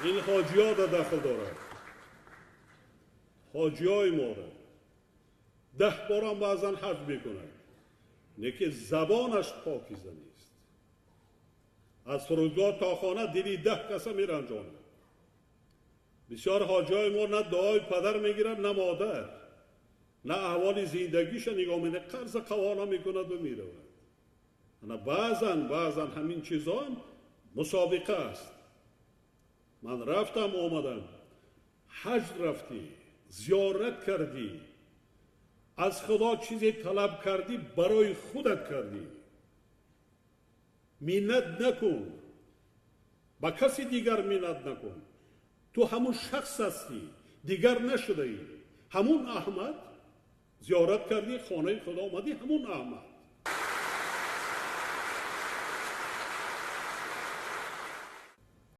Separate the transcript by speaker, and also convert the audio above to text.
Speaker 1: Ин ҳоҷиё да дахл дорад, ҳоҷиёи моро 10 борам баъзан ҳаҷ мекунад, лекин забонаш покиза нест. Аз фурудгоҳ то хона дили 10 каса меранҷонад. Бисёр ҳоҷиёи мо на дуои падар мегирад, на модар, на аҳволи зиндагиша нигоҳ менад, қарза қавона мекунад ва меравад. Ана баъзан ҳамин чизон мусобиқа аст. Ман рафтам, омадам, ҳаҷ рафтӣ, зиёрат кардӣ, аз Худо чизе талаб кардӣ, барои худат кардӣ. Миннат накун, ба каси дигар миннат накун. Ту ҳамун шахс ҳастӣ, дигар нашудаӣ. Ҳамун Аҳмад зиёрат кардӣ, хонаи Худо омадӣ, ҳамун Аҳмад.